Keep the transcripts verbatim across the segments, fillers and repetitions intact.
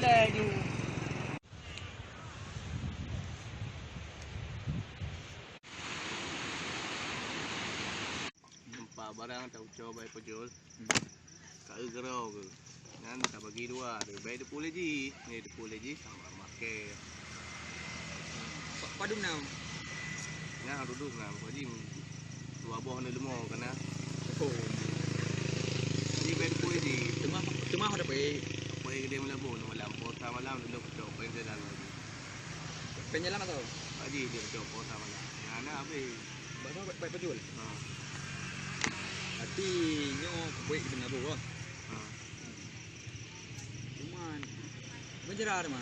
Nampak barang taucok bai pejol. Ka eu keudroe keuh. Nyan tabagi dua, leubeh teupeu lé jih, ni teupeu lé jih sama makai. Padum nam? Nyan dudoe nam, kok jih dua boh ni leumo kana. Oh. Jadi bai teupeu lé jih. Cuma cuma ada pai. Pai gede melebur malam, posa malam dulu kecok pai jalan lagi. Penyelam atau? Haji dia kecok posa malam. Nyan habis. Bak sana bai pejol. Ha. Tapi nyoe kubuet keu teungoh boh. Ha. Cuman menjera teuma.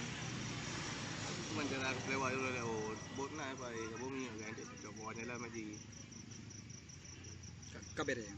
Menjera kelewat dulu dah. Oh, bot na apa ya? Kamu ni kan dia kecok posa jalan lagi. Ka ber ya.